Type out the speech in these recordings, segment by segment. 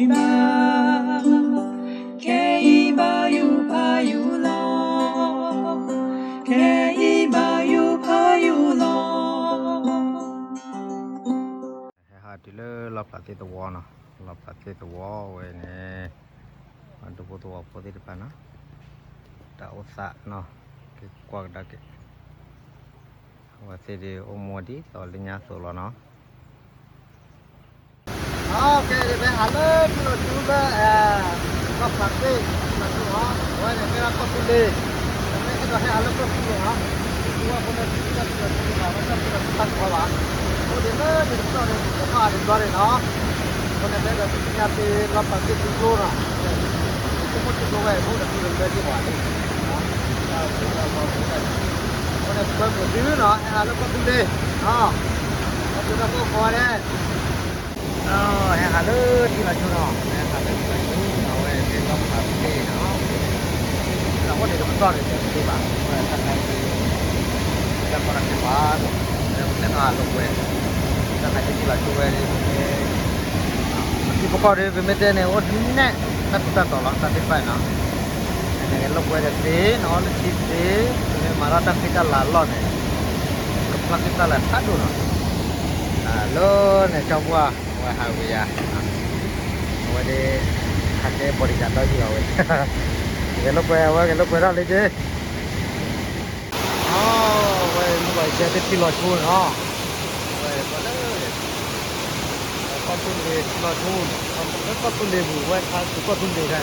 ခဲအံၤဘၣ်ယူၤဖးယူၤလီၤ, ခဲအံၤဘၣ်ယူၤဖးယူၤလီၤ. ဟဲဟးတုၤလၢလီၣ်ဖျးသ့ၣ်သဝီနီၤ, လီၣ်ဖျးသ့ၣ်သဝီဝဲန့ၣ်, ဒူဖိသဝီဖိသ့ၣ်တဖၣ်နီၤ, တၢ်အိၣ်သးနီၤ, က့ၤကွၢ်ကဒါက့ၤ, အဝဲသ့ၣ်ဒ်အိၣ်မူဒ်သိးလၢညါအသိးလီၤနီၤ. ပဟဲဟးလၢထံလီၤဆူလၢ လီၣ်ဖျးသ့ၣ်လီၤဆူနီၤ, အဝဲန့ၣ်မ့ၢ်ဒၣ်ကီၢ်သူလ့ၤ, မ့ၢ်အဲၣ်ဒိးဟဲဟးလၢကီၢ်သူလ့ၤနီၤ, ထံဖိကီၢ်ဖိလၢထံလီၤဆူလီၤဆူန့ၣ် အဝဲတၢ်ဖံးလီၤဆူတၢ်ဖံးလီၤဆူတၢ်ကီဘၣ်, အိၣ်ဒံးလၢန့ၣ်တဖျၢၣ်န့ၣ် တဖျၢၣ်အါဒံးဘျီန့ၣ်နီၤ, အဃိန့ၣ် ပအဲၣ်ဒိးသ့ၣ်ညါသ့လီၣ်ဖျးသ့ၣ်ထံကျိနီၤ, သ့ၣ်ဖိထံကျိဝဲအိၣ်ဒီးထံလီၤလၢသ့ၣ်ပှၤန့ၣ် အဃိန့ၣ် ပှဲၤမုာ်သုနီၤ, ဟဲဟးလၢကီၢ်သူလ့ၤ, ကီၢ်သူလ့ၤတၢ်ကိၢ်ဃီန့ၣ်, ဟဲဟးလၢထံလီၤဆူနီၤ, ဟဲဟးလၢထံလီၤဆူနီၤ, အဝဲသ့ၣ်လီၣ်ဖျးသ့ၣ်နီၤ, လၢအိၣ်န့ၣ်တကတီၢ်န့ၣ် တသ့ဘၣ်, အဝဲတၢ်ခါအံၤ တၢ်ကီတၢ်ခဲဘၣ်, လၢပတဲဃာ်လိာ်ကွဲ, တၢ်ခါအံၤထံလီၤဆူဝဲန့ၣ် ထံဖိကီၢ်ဖိ ပမ့ၢ်တဲန့ၣ် အိၣ်ဒ်န့ၣ် တၢ်ထူးတၢ်တီၤလီၤ တၢ်သ့ၣ်တဖၣ်နီၤ, နကလဲၤလိာ်ကွဲဒီးသ့နီၤ လၢထံသ့, ပမ့ၢ်မၤထီၣ်တၢ်ဃံတၢ်လၤအလီၢ်န့ၣ်, ကဖျါဃံဖျါလၤဖးဒိၣ်နီၤ, လၢန့ၣ် ကၠီပှၢ် အဝဲဟးဝံၤယၤ, အဝဲဒၣ် ဟးကဲ bodyguard ဒီးယံာ်လီၤဝဲ, ဂဲၤလိာ်ကွဲ အဝဲဂဲၤလိာ်ကွဲဒၣ်လံက့ အဝဲမ့ၢ်ဘၣ်ယဲသ့ၣ်ထံလီၤဆူနီၤ, အဝဲပှၤလၢ ကီၢ်သူလ့ၤထံလီၤဆူန့ၣ်, လၢကီၢ်သူလ့ၤပူၤ ဝဲခါဆူကီၢ်သူလ့ၤခါ,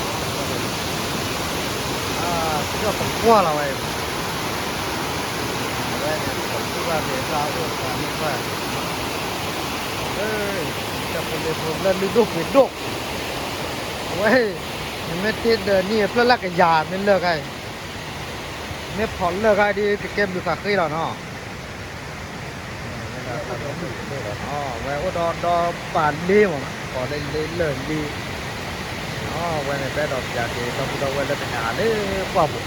ကၠီပကွၢ်လီၤဝဲ, အဝဲန့ၣ် ပှၤသူၣ်ဘၣ်သ့ၣ်တၢ်အိၣ်သးမ့ၢ်ဘၣ်, တၢ်ဖိလ့ဖိလၢလုၢ်ဒိၣ်ပှ့ၤဒိၣ်, အဝဲ နမ့ၢ်တ့ဒီးနံၣ်အဖျၢၣ်လၢကယၤမ့ၢ်လၢာ်ခါအံၤ, မ့ၢ်ဖီၣ်လၢာ်ခါဒီး ကကဲဘျုးဃာ်ဃ့လီၤနီၤ. အဝဲအိၣ်ဒီးဒီးပာ်လ့မ့ၢ်နီၤ, ပီၣ်လၢလ့လၢာ်လံ, အဝဲန့ၣ် ပအဲၣ်ဒိးပျးက့ၤဒီပုၢ်ဒီဝဲၢ်လၢတဟဲဟးလၢကွၢ်ပူၤ,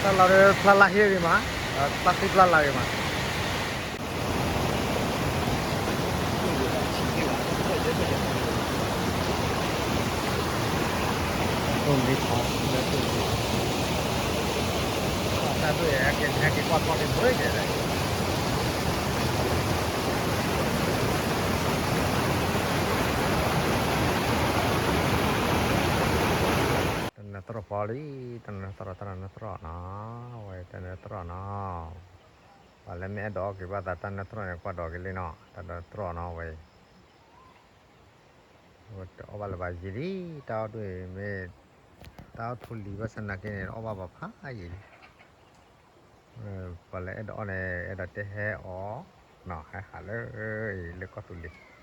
တၢ်လီၤဒီးဖျါလၢဟ့ၣ်ဂ့ၤမး, တၢ်သံဖျါလၢဂ့ၤမး အိၣ်လၢထီၣ်လၢတိၢ်လံ, တၢ်ဒိၣ်ယဲ ဟဲက့ၤကွၢ်ထီၣ်ဒံးဘၣ်ယဲ, တနၢ်သရီၣ်ဖီလံ, တနၢ်သရီၣ် တနၢ်သရီၣ်နီၤ, ဝဲတနၢ်သရီၣ်နီၤ, ပှၤလၢမ့ၢ်အဲၣ်ဒိးအီၣ်က့ၤဘၣ်သးတၢ်နၢ်သရီၣ်န့ၣ် ကွၢ်ဒီးက့ၤလံနီၤ, တၢ်နၢ်သရီၣ်နီၤဝဲအံၤ တအီၣ်ဘၣ်လၢၤဘၣ်ယံာ်လံ, တၢ်အီၣ်ဒိၣ်အံၤမ့ၢ် တၢ်အီၣ်ထူလံဘၣ်ဆၣ်နာ်က့န့ၣ် အီၣ်ဘၣ်ဘၣ်ဖးယံာ်လံ, ပှၤလၢအဲၣ်ဒိးအီၣ်န့ၣ် အဲၣ်ဒိးတဲဟဲအီၣ်နီၤ, ဟဲဟးလၢအံၤလၢကီၢ်သူလ့ၤ